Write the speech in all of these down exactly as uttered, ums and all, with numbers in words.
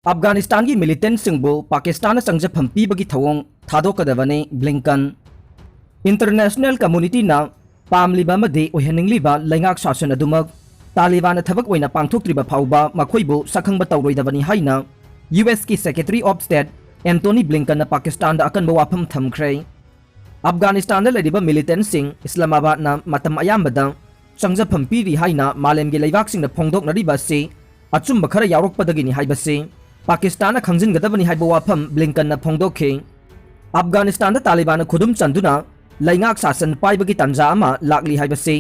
ꯑꯐꯒꯥꯅꯤꯁꯇꯥꯟꯒꯤ ꯃꯤꯂꯤꯇꯦꯟꯠꯁꯤꯡꯕꯨ ꯄꯥꯀꯤꯁꯇꯥꯟꯅ ꯆꯪꯖꯐꯝ ꯄꯤꯕꯒꯤ ꯊꯧꯑꯣꯡ ꯊꯥꯗꯣꯛꯀꯗꯕꯅꯤ, ꯕ꯭ꯂꯤꯡꯀꯟ꯫ ꯏꯟꯇꯔꯅꯦꯁꯅꯦꯜ ꯀꯝꯃꯨꯅꯤꯇꯤꯅ ꯄꯥꯝꯂꯤꯕ ꯑꯃꯗꯤ ꯑꯣꯏꯍꯟꯅꯤꯡꯂꯤꯕ ꯂꯩꯉꯥꯛ ꯁꯥꯁꯟ ꯑꯗꯨꯃꯛ ꯇꯥꯂꯤꯕꯥꯟꯅ ꯊꯕꯛ ꯑꯣꯏꯅ ꯄꯥꯡꯊꯣꯛꯇ꯭ꯔꯤꯕ ꯐꯥꯎꯕ ꯃꯈꯣꯏꯕꯨ ꯁꯛꯈꯪꯕ ꯇꯧꯔꯣꯏꯗꯕꯅꯤ ꯍꯥꯏꯅ ꯌꯨ ꯑꯦꯁꯀꯤ ꯁꯦꯀ꯭ꯔꯦꯇꯔꯤ ꯑꯣꯐ ꯁ꯭ꯇꯦꯠ ꯑꯦꯟꯇꯣꯅꯤ ꯕ꯭ꯂꯤꯡꯀꯟꯅ ꯄꯥꯀꯤꯁꯇꯥꯟꯗ ꯑꯀꯟꯕ ꯋꯥꯐꯝ ꯊꯝꯈ꯭ꯔꯦ꯫ ꯑꯐꯒꯥꯅꯤꯁꯇꯥꯟꯗ ꯂꯩꯔꯤꯕ ꯃꯤꯂꯤꯇꯦꯟꯠꯁꯤꯡ ꯏꯁꯂꯥꯃꯥꯕꯥꯗꯅ ꯃꯇꯝ ꯑꯌꯥꯝꯕꯗ ꯆꯪꯖꯐꯝ ꯄꯤꯔꯤ ꯍꯥꯏꯅ ꯃꯥꯂꯦꯝꯒꯤ ꯂꯩꯕꯥꯛꯁꯤꯡꯅ ꯐꯣꯡꯗꯣꯛꯅꯔꯤꯕ ꯑꯁꯤ ꯑꯆꯨꯝꯕ ꯈꯔ ꯌꯥꯎꯔꯛꯄꯗꯒꯤꯅꯤ ꯍꯥꯏꯕꯁꯤ ꯄꯥꯀꯤꯁꯇꯥꯟꯅ ꯈꯪꯖꯤꯟꯒꯗꯕꯅꯤ ꯍꯥꯏꯕ ꯋꯥꯐꯝ ꯕ꯭ꯂꯤꯡꯀꯟꯅ ꯐꯣꯡꯗꯣꯛꯈꯤ꯫ ꯑꯐꯒꯥꯅꯤꯁꯇꯥꯟꯗ ꯇꯥꯂꯤꯕꯥꯟꯅ ꯈꯨꯗꯨꯝ ꯆꯟꯗꯨꯅ ꯂꯩꯉꯥꯛ ꯁꯥꯁꯟ ꯄꯥꯏꯕꯒꯤ ꯇꯥꯟꯖꯥ ꯑꯃ ꯂꯥꯛꯂꯤ ꯍꯥꯏꯕꯁꯤ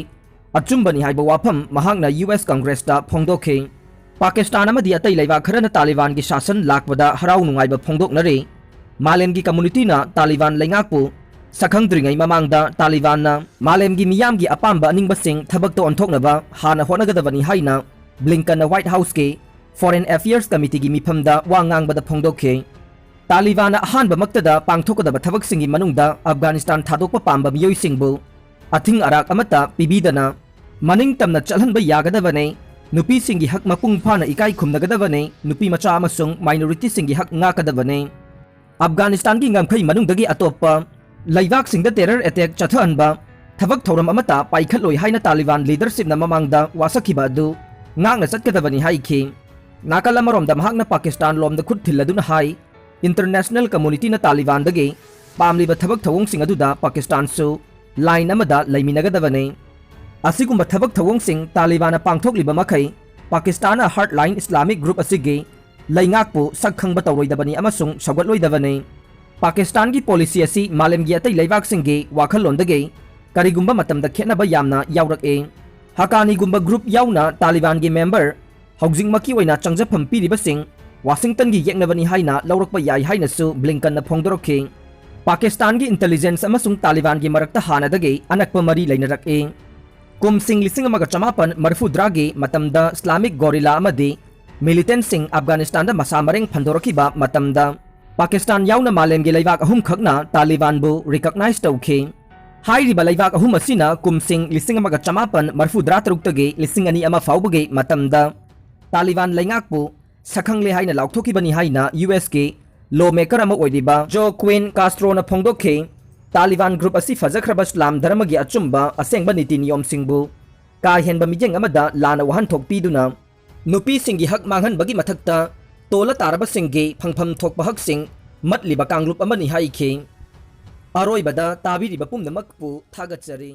ꯑꯆꯨꯝꯕꯅꯤ ꯍꯥꯏꯕ ꯋꯥꯐꯝ ꯃꯍꯥꯛꯅ ꯌꯨ ꯑꯦꯁ ꯀꯪꯒ꯭ꯔꯦꯁꯇ ꯐꯣꯡꯗꯣꯛꯈꯤ꯫ ꯄꯥꯀꯤꯁꯇꯥꯟ ꯑꯃꯗꯤ ꯑꯇꯩ ꯂꯩꯕꯥꯛ ꯈꯔꯅ ꯇꯥꯂꯤꯕꯥꯟꯒꯤ ꯁꯥꯁꯟ ꯂꯥꯛꯄꯗ ꯍꯔꯥꯎ ꯅꯨꯡꯉꯥꯏꯕ ꯐꯣꯡꯗꯣꯛꯅꯔꯤ꯫ ꯃꯥꯂꯦꯝꯒꯤ ꯀꯝꯃꯨꯅꯤꯇꯤꯅ ꯇꯥꯂꯤꯕꯥꯟ ꯂꯩꯉꯥꯛꯄꯨ ꯁꯛꯈꯪꯗ꯭ꯔꯤꯉꯩ ꯃꯃꯥꯡꯗ ꯇꯥꯂꯤꯕꯥꯟꯅ ꯃꯥꯂꯦꯝꯒꯤ ꯃꯤꯌꯥꯝꯒꯤ ꯑꯄꯥꯝꯕ ꯑꯅꯤꯡꯕꯁꯤꯡ ꯊꯕꯛꯇ ꯑꯣꯟꯊꯣꯛꯅꯕ ꯍꯥꯟꯅ ꯍꯣꯠꯅꯒꯗꯕꯅꯤ ꯍꯥꯏꯅ ꯕ꯭ꯂꯤꯡꯀꯟꯅ ꯋꯥꯏꯠ ꯍꯥꯎꯁꯀꯤ ꯐꯣꯔꯦꯟ ꯑꯦꯐꯤꯌꯔꯁ ꯀꯃꯤꯇꯤꯒꯤ ꯃꯤꯐꯝꯗ ꯋꯥ ꯉꯥꯡꯕꯗ ꯐꯣꯡꯗꯣꯛꯈꯤ꯫ ꯇꯥꯂꯤꯕꯥꯟꯅ ꯑꯍꯥꯟꯕꯃꯛꯇꯗ ꯄꯥꯡꯊꯣꯛꯀꯗꯕ ꯊꯕꯛꯁꯤꯡꯒꯤ ꯃꯅꯨꯡꯗ ꯑꯐꯒꯥꯅꯤꯁꯇꯥꯟ ꯊꯥꯗꯣꯛꯄ ꯄꯥꯝꯕ ꯃꯤꯑꯣꯏꯁꯤꯡꯕꯨ ꯑꯊꯤꯡ ꯑꯔꯥꯛ ꯑꯃꯠꯇ ꯄꯤꯕꯤꯗꯅ ꯃꯅꯤꯡ ꯇꯝꯅ ꯆꯠꯍꯟꯕ ꯌꯥꯒꯗꯕꯅꯤ꯫ ꯅꯨꯄꯤꯁꯤꯡꯒꯤ ꯍꯛ ꯃꯄꯨꯡ ꯐꯥꯅ ꯏꯀꯥꯏ ꯈꯨꯝꯅꯒꯗꯕꯅꯤ꯫ ꯅꯨꯄꯤ ꯃꯆꯥ ꯑꯃꯁꯨꯡ ꯃꯥꯏꯅꯣꯔꯤꯇꯤꯁꯤꯡꯒꯤ ꯍꯛ ꯉꯥꯛꯀꯗꯕꯅꯤ꯫ ꯑꯐꯒꯥꯅꯤꯁꯇꯥꯟꯒꯤ ꯉꯝꯈꯩ ꯃꯅꯨꯡꯗꯒꯤ ꯑꯇꯣꯞꯄ ꯂꯩꯕꯥꯛꯁꯤꯡꯗ ꯇꯦꯔꯔ ꯑꯦꯇꯦꯛ ꯆꯠꯊꯍꯟꯕ ꯊꯕꯛ ꯊꯧꯔꯝ ꯑꯃꯠꯇ ꯄꯥꯏꯈꯠꯂꯣꯏ ꯍꯥꯏꯅ ꯇꯥꯂꯤꯕꯥꯟ ꯂꯤꯗꯔꯁꯤꯞꯅ ꯃꯃꯥꯡꯗ ꯋꯥꯁꯛꯈꯤꯕ ꯑꯗꯨ ꯉꯥꯛꯅ ꯆꯠꯀꯗꯕꯅꯤ ꯍꯥꯏꯈꯤ꯫ ꯅꯥꯀꯜ ꯑꯃꯔꯣꯝꯗ ꯃꯍꯥꯛꯅ ꯄꯥꯀꯤꯁꯇꯥꯟ ꯂꯣꯝꯗ ꯈꯨꯠ ꯊꯤꯜꯂꯗꯨꯅ ꯍꯥꯏ, ꯏꯟꯇꯔꯅꯦꯁꯅꯦꯜ ꯀꯝꯃꯨꯅꯤꯇꯤꯅ ꯇꯥꯂꯤꯕꯥꯟꯗꯒꯤ ꯄꯥꯝꯂꯤꯕ ꯊꯕꯛ ꯊꯧꯑꯣꯡꯁꯤꯡ ꯑꯗꯨꯗ ꯄꯥꯀꯤꯁꯇꯥꯟꯁꯨ ꯂꯥꯏꯟ ꯑꯃꯗ ꯂꯩꯃꯤꯟꯅꯒꯗꯕꯅꯤ꯫ ꯑꯁꯤꯒꯨꯝꯕ ꯊꯕꯛ ꯊꯧꯑꯣꯡꯁꯤꯡ ꯇꯥꯂꯤꯕꯥꯟꯅ ꯄꯥꯡꯊꯣꯛꯂꯤꯕ ꯃꯈꯩ ꯄꯥꯀꯤꯁꯇꯥꯟꯅ ꯍꯥꯔꯠ ꯂꯥꯏꯟ ꯏꯁꯂꯥꯃꯤꯛ ꯒ꯭ꯔꯨꯞ ꯑꯁꯤꯒꯤ ꯂꯩꯉꯥꯛꯄꯨ ꯁꯛ ꯈꯪꯕ ꯇꯧꯔꯣꯏꯗꯕꯅꯤ ꯑꯃꯁꯨꯡ ꯁꯧꯒꯠꯂꯣꯏꯗꯕꯅꯤ꯫ ꯄꯥꯀꯤꯁꯇꯥꯟꯒꯤ ꯄꯣꯂꯤꯁꯤ ꯑꯁꯤ ꯃꯥꯂꯦꯝꯒꯤ ꯑꯇꯩ ꯂꯩꯕꯥꯛꯁꯤꯡꯒꯤ ꯋꯥꯈꯜꯂꯣꯟꯗꯒꯤ ꯀꯔꯤꯒꯨꯝꯕ ꯃꯇꯝꯗ ꯈꯦꯠꯅꯕ ꯌꯥꯝꯅ ꯌꯥꯎꯔꯛꯏ꯫ ꯍꯀꯥꯅꯤꯒꯨꯝꯕ ꯒ꯭ꯔꯨꯞ ꯌꯥꯎꯅ ꯇꯥꯂꯤꯕꯥꯟꯒꯤ ꯃꯦꯝꯕꯔ ꯍꯧꯖꯤꯛꯃꯛꯀꯤ ꯑꯣꯏꯅ ꯆꯪꯖꯐꯝ ꯄꯤꯔꯤꯕꯁꯤꯡ ꯋꯥꯁꯤꯡꯇꯟꯒꯤ ꯌꯦꯛꯅꯕꯅꯤ ꯍꯥꯏꯅ ꯂꯧꯔꯛꯄ ꯌꯥꯏ ꯍꯥꯏꯅꯁꯨ ꯕ꯭ꯂꯤꯡꯀꯟꯅ ꯐꯣꯡꯗꯣꯔꯛꯈꯤ꯫ ꯄꯥꯀꯤꯁꯇꯥꯟꯒꯤ ꯏꯟꯇꯦꯂꯤꯖꯦꯟꯁ ꯑꯃꯁꯨꯡ ꯇꯥꯂꯤꯕꯥꯟꯒꯤ ꯃꯔꯛꯇ ꯍꯥꯟꯅꯗꯒꯤ ꯑꯅꯛꯄ ꯃꯔꯤ ꯂꯩꯅꯔꯛꯏ꯫ ꯀꯨꯝꯁꯤꯡ ꯂꯤꯁꯤꯡ ꯑꯃꯒ ꯆꯃꯥꯄꯟ ꯃꯔꯤꯐꯨꯇꯔꯥꯒꯤ ꯃꯇꯝꯗ ꯏꯁꯂꯥꯃꯤꯛ ꯒꯣꯔꯤꯂꯥ ꯑꯃꯗꯤ ꯃꯤꯂꯤꯇꯦꯟꯠꯁꯤꯡ ꯑꯐꯒꯥꯅꯤꯁꯇꯥꯟꯗ ꯃꯁꯥ ꯃꯔꯦꯡ ꯐꯟꯗꯣꯔꯛꯈꯤꯕ ꯃꯇꯝꯗ ꯄꯥꯀꯤꯁꯇꯥꯟ ꯌꯥꯎꯅ ꯃꯥꯂꯦꯝꯒꯤ ꯂꯩꯕꯥꯛ ꯑꯍꯨꯝꯈꯛꯅ ꯇꯥꯂꯤꯕꯥꯟꯕꯨ ꯔꯤꯀꯛꯅꯥꯏꯖ ꯇꯧꯈꯤ꯫ ꯍꯥꯏꯔꯤꯕ ꯂꯩꯕꯥꯛ ꯑꯍꯨꯝ ꯑꯁꯤꯅ ꯀꯨꯝꯁꯤꯡ ꯂꯤꯁꯤꯡ ꯑꯃꯒ ꯆꯃꯥꯄꯟ ꯃꯔꯤꯐꯨꯇꯔꯥ ꯇꯔꯨꯛꯇꯒꯤ ꯂꯤꯁꯤꯡ ꯑꯅꯤ ꯑꯃ ꯐꯥꯎꯕꯒꯤ ꯃꯇꯝꯗ ꯇꯥꯂꯤꯕꯥꯟ ꯂꯩꯉꯥꯛꯄꯨ ꯁꯛꯈꯪꯂꯦ ꯍꯥꯏꯅ ꯂꯥꯎꯊꯣꯛꯈꯤꯕꯅꯤ ꯍꯥꯏꯅ ꯌꯨ ꯑꯦꯁꯀꯤ ꯂꯣ ꯃꯦꯀꯔ ꯑꯃ ꯑꯣꯏꯔꯤꯕ ꯖꯣ ꯀ꯭ꯋꯤꯟ ꯀꯥꯁꯇ꯭ꯔꯣꯅ ꯐꯣꯡꯗꯣꯛꯈꯤ꯫ ꯇꯥꯂꯤꯕꯥꯟ ꯒ꯭ꯔꯨꯞ ꯑꯁꯤ ꯐꯖꯈ꯭ꯔꯕ ꯏꯁꯂꯥꯝ ꯙꯔꯃꯒꯤ ꯑꯆꯨꯝꯕ ꯑꯁꯦꯡꯕ ꯅꯤꯇꯤ ꯅꯤꯌꯣꯝꯁꯤꯡꯕꯨ ꯀꯥ ꯍꯦꯟꯕ ꯃꯤꯠꯌꯦꯡ ꯑꯃꯗ ꯂꯥꯟꯅ ꯋꯥꯍꯟꯊꯣꯛ ꯄꯤꯗꯨꯅ ꯅꯨꯄꯤꯁꯤꯡꯒꯤ ꯍꯛ ꯃꯥꯡꯍꯟꯕꯒꯤ ꯃꯊꯛꯇ ꯇꯣꯜꯂ ꯇꯥꯔꯕꯁꯤꯡꯒꯤ ꯐꯪꯐꯝ ꯊꯣꯛꯄ ꯍꯛꯁꯤꯡ ꯃꯠꯂꯤꯕ ꯀꯥꯡꯂꯨꯞ ꯑꯃꯅꯤ ꯍꯥꯏꯈꯤ꯫ ꯑꯔꯣꯏꯕꯗ ꯇꯥꯕꯤꯔꯤꯕ ꯄꯨꯝꯅꯃꯛꯄꯨ ꯊꯥꯒꯠꯆꯔꯤ꯫